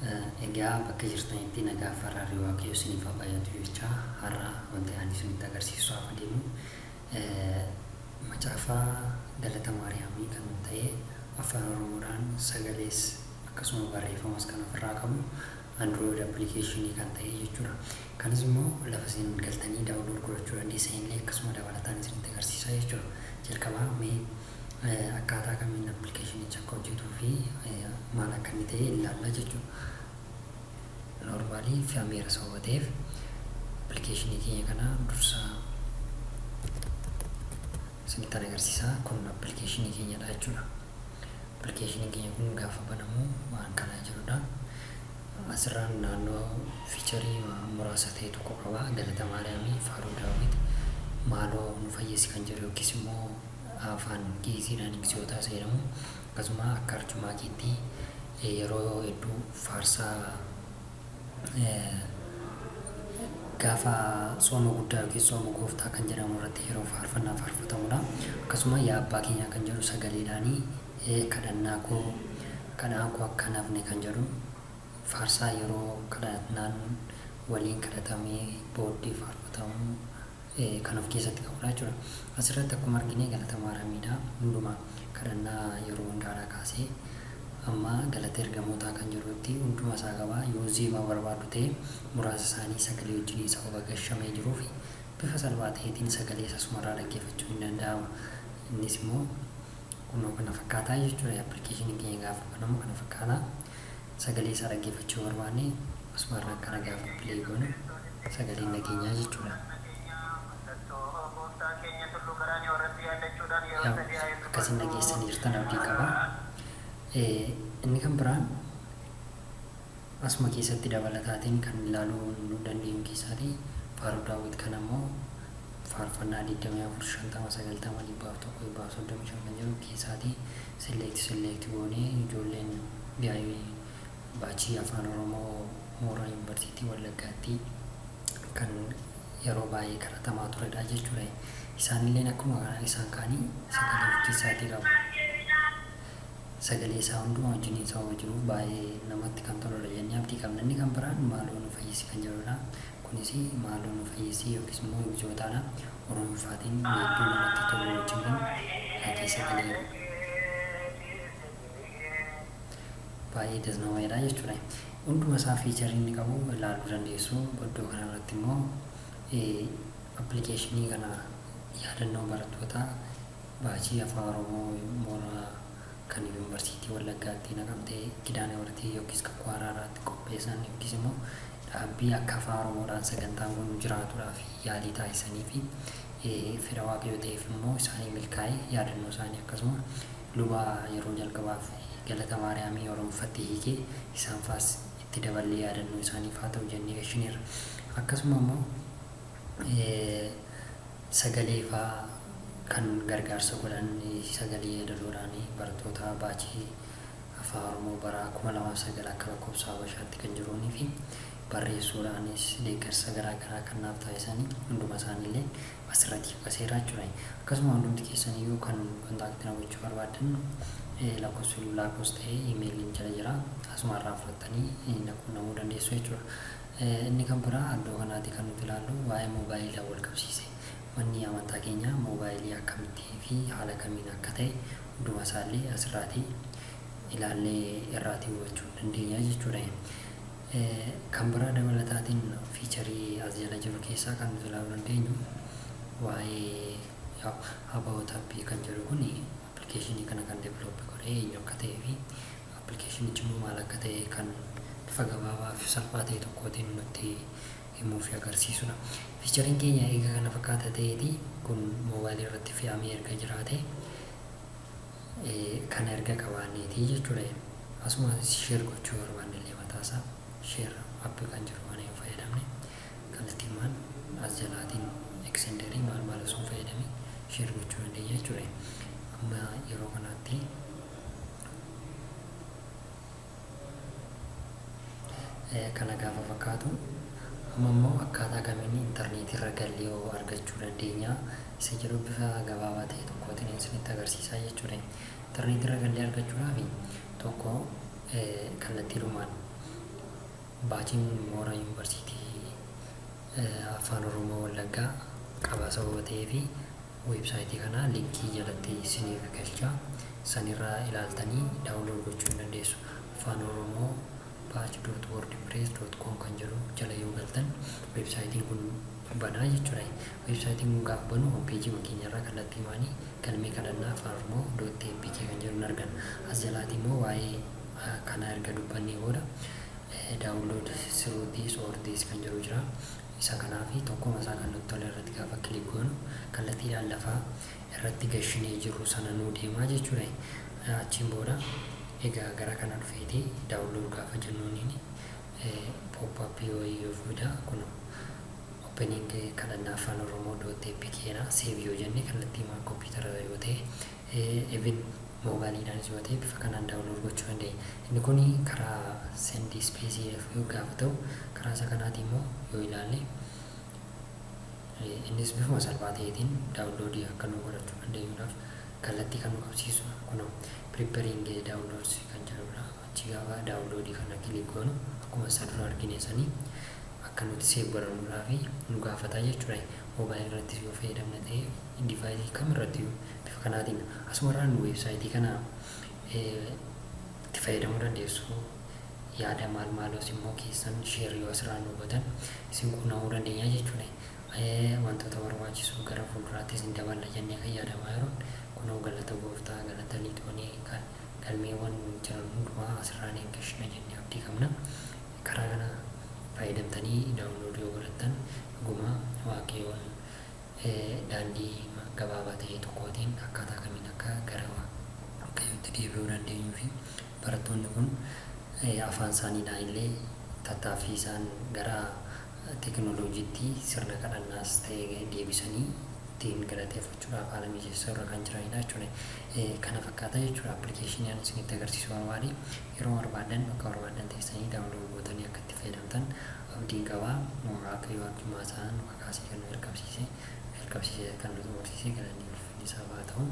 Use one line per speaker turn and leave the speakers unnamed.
Egaa bakka jirtanitti nagaa fi araarri Waaqayyoo isiniif haa baay'atu jechaa, har'a wanti ani isinitti agarsiisuudhaaf adeemu macaafa Galata Maariyaamii kan ta'e, Afaan Oromoodhaan sagalees akkasuma barreeffamas kan ofirraa qabu, Android application kan ta'e jechuudha. Kanas immoo lafa isin galtanii download godhachuu dandeessan illee akkasuma dabalataan isinitti agarsiisaa jechuudha. Jalqabaa mee akkaataa kamiin appilikeeshinichi akka hojjetuu fi maal akka inni ta'e ilaalla jechuudha. Normally fe'ameera sababa ta'eef appilikeeshinii keenya kana dursa isinittan agarsiisa. Kun appilikeeshinii keenyadha jechuudha. Appilikeeshiniin keenya kun gaafa banamu waan kana jedhudha. Asirraan naannoo fiicharii muraasa ta'e tokko qaba. Galata Maariyaamii, Faaruu Daawit, Maaloo nu fayyisi kan jedhu yookiis immoo afaan Gi'iziidhaan Igziyootaa isa jedhamu, akkasuma akka arjumaakiitti yeroo hedduu faarsaa gaafa tsooma guddaa yookiin tsooma gooftaa kan jedhamu irratti yeroo faarfannaa faarfatamudha. Akkasuma yaa abbaa keenyaa kan jedhu sagaleedhaanii, kadhannaa koo kadhaan koo akka hin hafne kan jedhu faarsaa yeroo kadhannaan waliin kadhatamee booddee faarfatamu kan of keessatti qabudha jechuudha. Asirratti akkuma argine Galata Maariyaamiidha. Hunduma kadhannaa yeroo hundaadhaa kaasee amma Galata Ergamootaa kan jedhutti hunduma isaa qaba. Yoo zeemaa barbaaddu ta'e muraasa isaanii sagalee wajjiniin sababa gashamee jiruuf bifa salphaa ta'eetiin sagalee isa asumarraa dhaggeeffachuu hin danda'ama. Innis immoo kunoo kana fakkaataa jechuudha. Appilikeeshiniin keenya gaafa banamu kana fakkaata. Sagalee isaa dhaggeeffachuu yoo barbaanne asumarraan kana gaafa play goonu sagaleen dhageenyaa jechuudha. Yaw akkasin dhageessanii jirtan abdii qaba. Inni kan biraan asuma keessatti dabalataatiin kan ilaaluu nu dandeenyu keessaati Faaruu Daawwit kana immoo faarfannaa 24, 50, 90, 101, 135 kan jedhu keessaati select select goonee ijoolleen yaa'ii baachii Afaan Oromoo mooraa Yuunivarsiitii Wallaggaatti kan yeroo baay'ee kadhatamaa turedha jechuudha. Isaanilleen akkuma isaan kaanii sagalee of keessaatii qabu. Sagalee isaa hundumaa wajjiniin sababa jiruuf baay'ee namatti kan toludha jennee abdii qabna. Inni kan biraan maaloo nu fayyisi kan jedhudha. Kunis maaloo nu fayyisi yookiis immoo ibsootaadha. Oromiffaatiin weedduu namatti tolu wajjin kan keessa galee baay'ee das nama jedha jechuudha. Hunduma isaa fiicharii inni qabu ilaaluu dandeessu. Iddoo kanarratti immoo appilikeeshinii kana yaadannoo barattootaa baachii Afaan Oromoo mooraa kan Yuunivarsiitii Wallaggaatti Naqamtee Kidaane Wartii yookiis Kakuu Araaraatti qopheessan yookiis immoo dhaabbii akka Afaan Oromoodhaan sagantaan kun jiraatuudhaaf yaalii taasisanii fi fedha Waaqayyoo ta'eef immoo isaanii milkaa'e yaadannoo isaanii, akkasuma luba yeroo jalqabaaf Galata Maariyaamii Oromiffatti hiikee isaan faas itti daballee yaadannoo isaaniif haa ta'u jennee gashineerra. Akkasuma immoo sagalee faa kan gargaarsa godhan, sagalee yeedaloodhaan barattoota baachii Afaan Oromoo bara 2009 akka lakkoofsa Habashaatti kan jiruunii fi barreessuudhaanis deeggarsa garaa garaa kan naaf taasisanii hunduma isaaniillee asirratti tuqaseera jechuudha. Akkasuma hundumti keessaniyyuu kan kontaakti na gochuu barbaaddan lakkoofsi bilbilaa koos ta'ee iimeeliin jala jira. Asuma irraa fudhattanii na quunnamuu dandeessu jechuudha. Inni kan biraa iddoo kanaati kan nuti ilaallu waa'ee moobaayiliidhaan wal qabsiise. Manni amantaa keenyaa moobaayilii akkamitti fi haala kamiin akka ta'e hunduma isaallee asirraatii ilaallee irraatii hubachuu dandeenya jechuudha. Kan biraa dabalataatiin fiicharii as jala jiru keessaa kan nuti ilaaluu dandeenyu waa'ee About App kan jedhu kun, appilikeeshinii kana kan develop godhe eenyu akka ta'ee fi appilikeeshinichi immoo maal akka ta'e kan bifa gabaabaa fi salphaa ta'e tokkootiin nutti himuu fi agarsiisudha. Fiichariin keenya eega kana fakkaata ta'eeti, kun moobaayilii irratti fe'amee erga jiraate, kana erga qabaanneeti jechuudha. Asuma share gochuu barbaanne illee mataasaa share app kan jiru kana yoo fayyadamne, kallattiimaan as jalaatiin extenderii maal maal osoo hin fayyadamin share gochuu dandeenya jechuudha. Amma yeroo kanaatti kana gaafa fakkaatu, amma immoo akkaataa kamiin intarneetii irra gallee yoo argachuu dandeenya isa jedhu bifa gabaabaa ta'e tokkootiin isinitti agarsiisaa jechuudha. Intarneetii irra gallee argachuudhaaf tokko kallattiidhumaan Baachiin mooraa yuunivarsiitii Afaan Oromoo Wallaggaa qaba sababa ta'eefi weebsaayitii kana linkii jalatti isiniif galcha. Sanirraa ilaaltanii download gochuu hin dandeessu. afaanoromobatch.wordpress.com kan jedhu jala yoo galtan weebsaayitiin kun banaa jechuudha. Weebsaayitiin kun gaafa banu hoompeejii keenyarraa kallattii maanii galmee kadhannaa afaanoromoo.apk kan jedhu hin arganna. As jalaati immoo waa'ee kana erga dubbannee booda "download through this or this" kan jedhu jira. Isa kanaafi tokkuma isaa kan nutti tole irratti gaafa click goonu kallattiidhaan lafaa irratti gashinee jiru sana nuu deemaa jechuudha. Achiin booda egaa gara kana dhufeeti download gaafa jennuuniin pop-up wayii yoo fida. Kun opening kadhannaa afaanoromoo.apk dha. Save yoo jenne kallattii maan kompiitara yoo ta'e, even moobaayiliidhaanis yoo ta'e, bifa kanaan download gochuu dandeenya. Inni kun karaa send space yoo gaafa ta'u, karaa isa kanaatiin immoo yoo ilaalle innis bifuma salphaa ta'eetiin downloadii akka nu godhachuu dandeenyuudhaaf kallattii kan nu qabsiisu kun preparing downloads kan jedhudha. Achi gaafa downloadii kana click goonu akkuma isa dura argine sanii akka nuti save godhannuudhaaf nu gaafata jechuudha. Moobaayilii irrattis yoo fayyadamne ta'e, deviceii kam irratti bifa kanaatiin asumarraan weebsaayitii kana itti fayyadamuu dandeessu. Yaada maal maaloos immoo keessan share yoo asirraa nu gootan isin quunnamuu dandeenya jechuudha. Wantoota barbaachisu gara fuulduraattis hin daballa jennee kan yaadamaa jiruun kunoo galata gooftaa, galata liixoonii, galmeewwan jiran hundumaa asirraan eeggashina jennee abdii qabna. Karaa kana fayyadamtanii download yoo godhattan dhuguma Waaqayyoon daandii gabaabaa ta'e tokkootiin akkaataa kamiin akka gara Waaqayyootti deebi'uu dandeenyuu fi barattoonni kun afaan isaaniidhaan illee tattaaffii isaan gara teekinooloojiitti sirna kadhannaas ta'e deebisanii ittiin galateeffachuudhaaf haala mijeessuu irra kan jiranidha jechuudha. Kana fakkaata jechuudha appilikeeshinii ani isinitti agarsiisuu barbaade. Yeroo barbaadan bakka barbaadan teessanii download gootanii akka itti fayyadamtan abdiin qaba. Waaqayyo arjummaa isaa nu kakaasee kan nu jalqabsiise kan nu xumursiise galanni ulfinni isaaf haa ta'u.